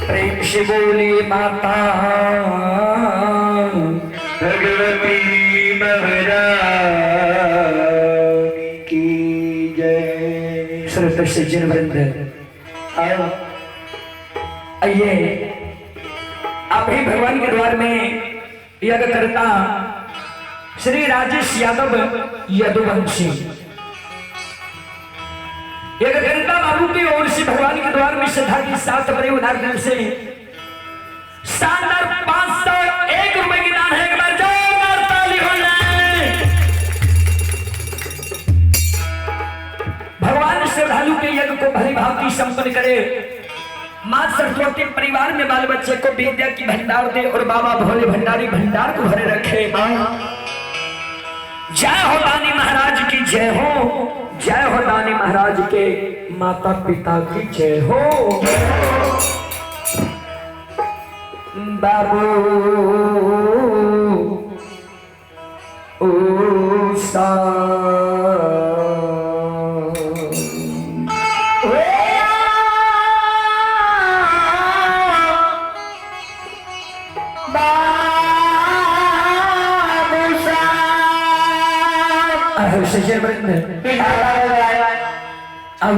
प्रेम से बोली माता भगवती महारानी की जय। सर्वत्र सज्जन वृंद आओ आइए आप ही भगवान के द्वार में यज्ञ करता श्री राजेश यादव यदुवंशी यज्ञकर्ता बाबू की ओर से भगवान के द्वार में श्रद्धा के साथ बड़े उदार दिल से शानदार 501 रुपए की दान है। एक बार जोरदार ताली हो जाए। भगवान श्रद्धालु के यज्ञ को भली भांति संपन्न करे, मां सरस्वती परिवार में बाल बच्चे को विद्या की भंडार दे और बाबा भोले भंडारी भंडार को भरे रखे। जय हो दानी महाराज की जय हो, जय हो दानी महाराज के माता पिता की जय हो। बाबू ऊषा अब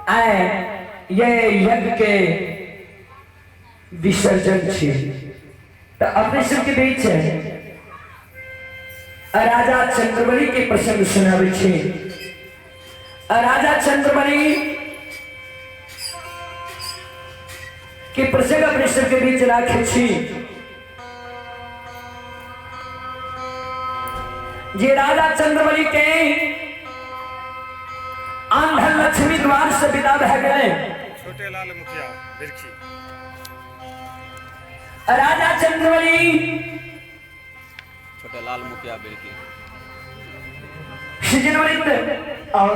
आए ये यज्ञ के विसर्जन छी तो अपने सबके बीच राजा चंद्रबली के प्रसंग सुनाबै छी। राजा चंद्रबली के प्रसंग अपने सबके बीच राखै छी जे राजा चंद्रबली के आंधल लक्ष्मी द्वार से विदा भए गेलै। छोटे लाल मुखिया बिरखी। राजा चंद्रबली छोटे लाल मुखिया बिरखी और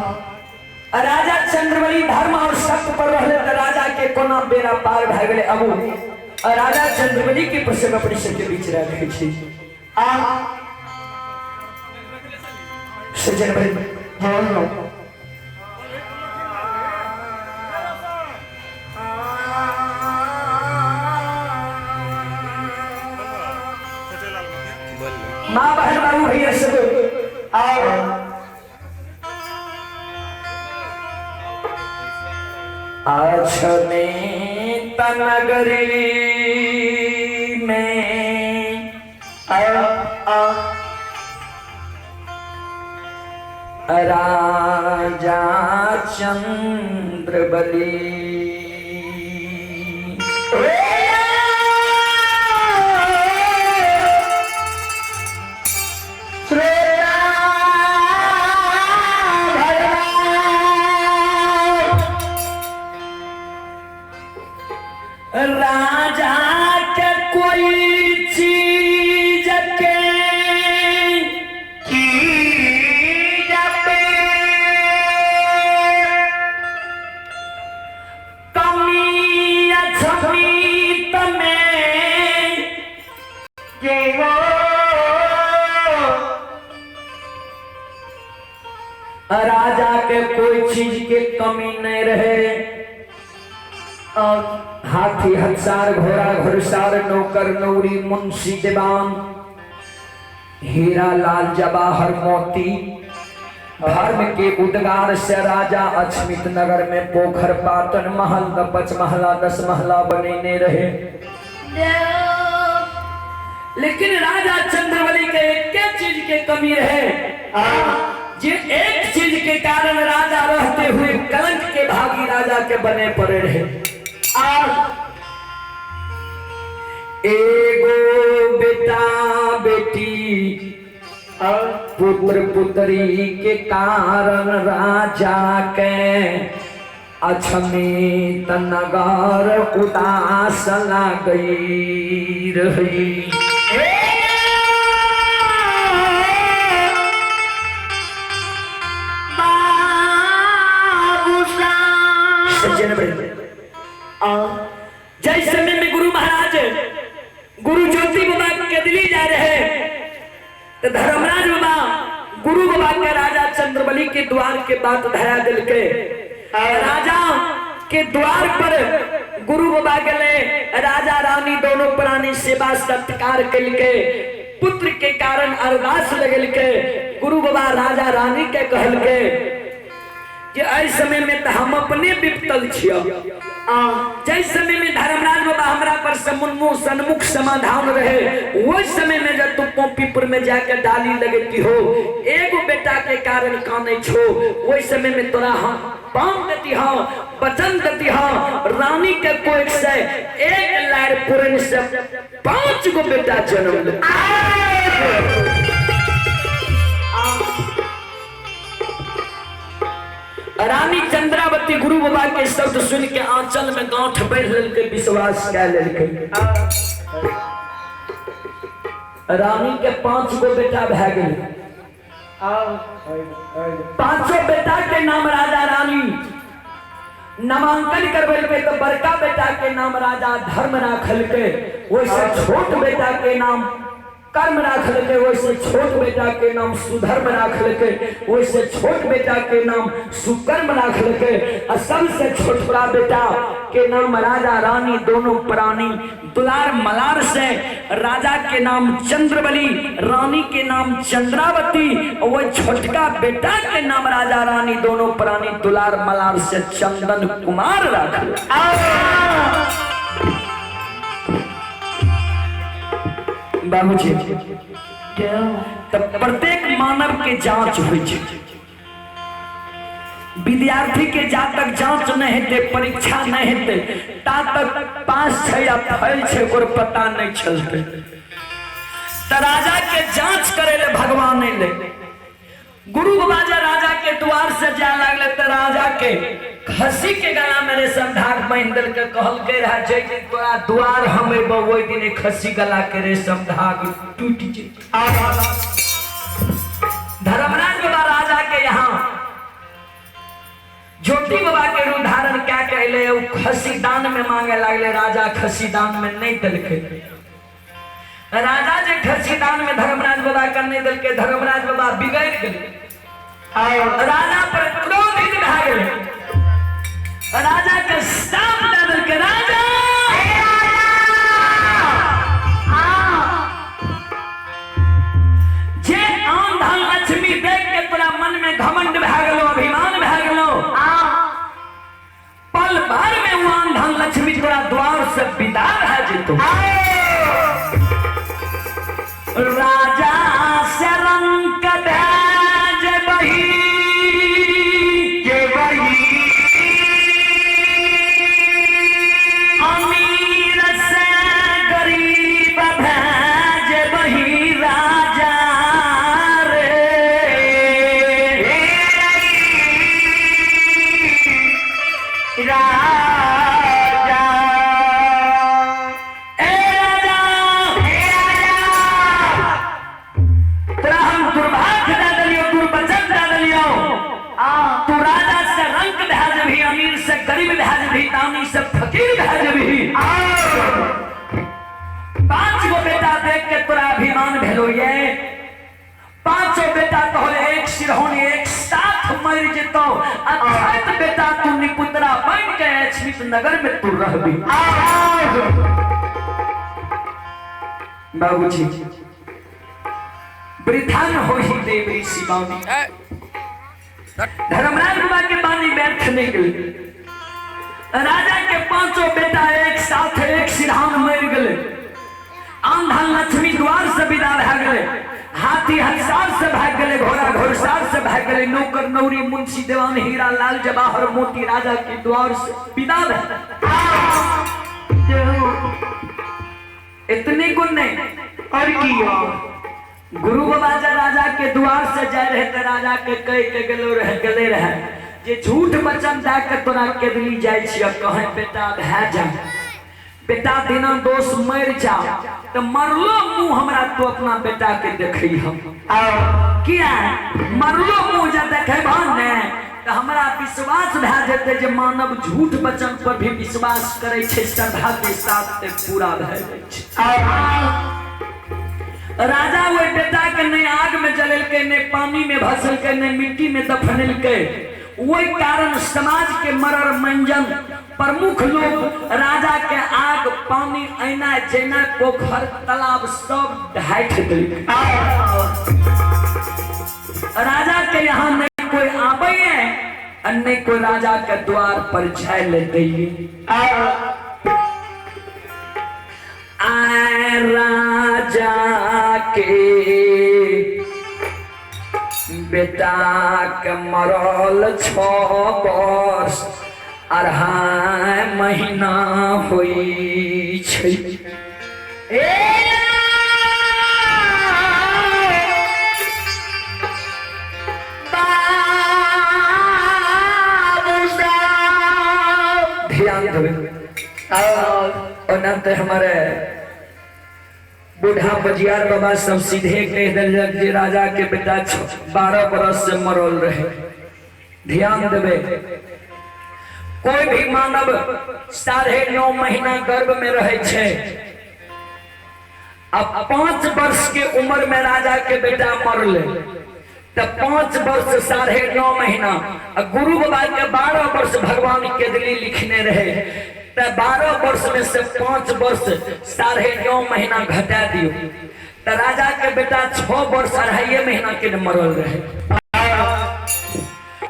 राजा चंद्रबली धर्म और सत्य पर रहले त राजा के कोना बेड़ा पार भए गेलै। अबू राजा चंद्रबली के प्रसंग अपने सबके बीच राखै छी। आ सज्जन वृंद छोटे लाल मुखिया बोल माँ बहन बाबू भैया सब आओ आछने तनगरी में आ राजा चंद्रबली राजा के कोई चीज के चीज पे कमी अछमी में राजा के कोई चीज के कमी नहीं रहे। और हाथी हथसार घोड़ा घुड़सार नौकर नौरी मुंशी दीवान हीरा लाल जवाहर मोती धर्म के उद्गार से राजा अछमित नगर में पोखर पाटन महल 5 महला 10 महला बनेने रहे। लेकिन राजा चंद्रबली के एक चीज के कमी रहे, जे एक चीज के कारण राजा रहते हुए कलंक के भागी राजा के बने पड़े रहे। एगो बेटा बेटी पुत्र पुत्री के कारण राजा के अछमित नगर उदास लागई रही। सज्जन वृंद, जय समय में गुरु महाराज गुरु ज्योति बाबा के दिल्ली जा रहे तो धर्मराज बाबा गुरु बाबा के राजा चंद्रबली के द्वार के बात धरा दिल के राजा के द्वार पर गुरु बाबा गले राजा रानी दोनों प्राणी सेवा सत्कार के पुत्र के कारण अरदास लगल के गुरु बाबा राजा रानी के कहल के कि एहि समय में तो हम अपने विपतल छियो। जै समय में धर्मराज बाबा हमरा पर सन्मुख समाधान रहे वही समय में जब तू पोपीपुर में जाके डाली लगती हो एगो बेटा के कारण काने छो वही समय में तोरा हम पाम देती हो वचन देती हो रानी के कोख से एक लार पुरन से 5 गो बेटा जन्म ले। रानी चंद्रावती गुरु बाबा के शब्द सुन के आंचल में गांठ बांध लेलकै, विश्वास कै लेलकै। रानी के 5 गो बेटा भए गेल। 5 बेटा के नाम राजा रानी नामांकन करवेलकै तो बड़का बेटा के नाम राजा धर्म राखलकै, ओहिसे छोट बेटा के नाम कर्म राखलकै, वैसे छोट बेटा के नाम सुधर्म राखलकै, वैसे छोट बेटा के नाम सुकर्म राखलकै, आ सबसे छोटका बेटा के नाम राजा रानी दोनों प्राणी दुलार मलार से राजा के नाम चंद्रबली, रानी के नाम चंद्रावती, वह छोटका बेटा के नाम राजा रानी दोनों प्राणी दुलार मलार से चंदन कुमार राखल। बाबूजी तब प्रत्येक मानव के जांच हुई छे। विद्यार्थी के जा तक जांच नहीं हेतै, परीक्षा नहीं हेतै, ता तक पास छै या फेल छै ओकर पता नहीं चलते। त राजा के जांच करे ले भगवान ले गुरु बाबा जे राजा के द्वार से जाए लागले त राजा के खसी के गला में रेशम धाग बांधि देलकै, कहलकै रहा जै दिन तोरा द्वार हम अयबौ ओहि दिन खसी गला के रेशम धाग टूटि जेतौ। धर्मराज बाबा राजा के यहाँ ज्योति बाबा के रूप धारण क्या के अयलै, ओ खसी दान में मांगे लागले, राजा खसी दान में नहीं देलकै। राजा जे खसी दान में धर्मराज बाबा के नहीं देलकै, धर्मराज बाबा बिगड़ गेलै, राजा पर क्रोधित भए गेलै, राजा के श्राप दे देलकै। राजा जे आन धन लक्ष्मी देख के तोरा मन में घमंड भए गेलो, अभिमान भए गेलो, पल भर में वो आन धन लक्ष्मी तोरा द्वार से विदा भए जेतौ। राजा शरण कदाज बही के बही अमीर से गरीब भज बही राजा रे राजा ए राजा तोरा हम दुर्भाग्य दे देलियौ, दुर्वचन दे देलियौ। तू राजा से रंक भए जेबही, अमीर से गरीब भए जेबही, दानी से फकीर भए जेबही। 5 गो बेटा देख के तोरा अभिमान भेलो ये, 5 बेटा तोहर एक सिरहोन एक साथ मर जेतौ, अर्थात बेटा तू निपुत्रा बन के अछमित नगर में तू रहबी। बाबूजी वृथा न होही देवी शिवानी। धर्मराज बाबा के वाणी व्यर्थ नहीं गेलै। राजा के पांचों बेटा एक साथ एक सिरहान मर गए। आंधन लक्ष्मी द्वार से विदा भए गेलै, हाथी हथसार से भाग गेलै, घोड़ा घोड़सार से भाग गेलै, नौकर नौरी मुंशी देवान हीरा लाल जवाहर मोती राजा के द्वार से विदा भए। इतने गुण नहीं और की गुरु बाबा जा राजा के द्वार से जाय रहे त राजा के कह के गेलो रहे गेले रहे जे झूठ वचन दए के तोरा केदली जाय छियै, कहे बेटा भए जा, बेटा दिना दोष मर जा, त मरलो मुंह हमरा तू अपना बेटा के देखी हम। किया मरलो मुंह जा देखेबह ने त हमरा विश्वास भए जेतै जे मानव झूठ वचन पर भी विश्वास करै छै, श्रद्धा के साथ ते पूरा भए जाइ छै। राजा ओहि बेटा के नहि आग में जलेलकै, नहि पानी में भसलकै, नहि मिट्टी में दफनेलकै। ओहि कारण समाज के मरर मंजन प्रमुख लोग राजा के आग पानी ऐना जेना पोखर तालाब सब ढाठ देलकै। राजा के यहाँ नहीं कोई आवे है और नहीं कोई राजा के द्वार पर जाय ले दैये। आए राजा के बेटा के मरल 6 वर्ष 2.5 महीना होई छै। ध्यान देबै। ओना तो हमारे बूढ़ा बजियार बाबा सब सीधे कह दिलक जे राजा के बेटा 12 बरस से मरल रहे। ध्यान देबै, कोई भी मानव 9.5 महीना गर्भ में रहे छै। अब 5 वर्ष के उम्र में राजा के बेटा मरले तो 5 वर्ष 9.5 महीना, गुरु बाबा के 12 वर्ष भगवान के दिली लिखने रहे तो 12 वर्ष में से 5 वर्ष 9.5 महीना घटा दियो तो राजा के बेटा 6 वर्ष 2.5 महीना के मरल रहे।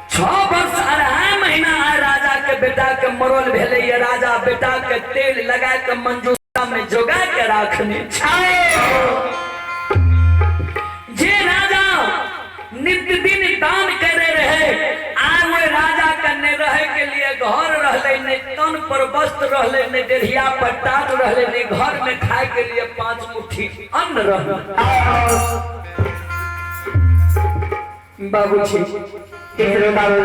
6 वर्ष 2.5 महीना आए राजा के बेटा के मरल भेले। ये राजा बेटा के तेल लगा के मंजूषा में जोगा के राखने छै। जे राजा नित्य दिन दान करे रहे, आय वो राजा के नहीं रहे के लिए घर रहले, नहीं तन पर वस्त्र रहले, नहीं डेढ़िया पर टाट रहले, नहीं घर में खाए के लिए 5 मुट्ठी अन्न रहले। बाबूजी बाबू।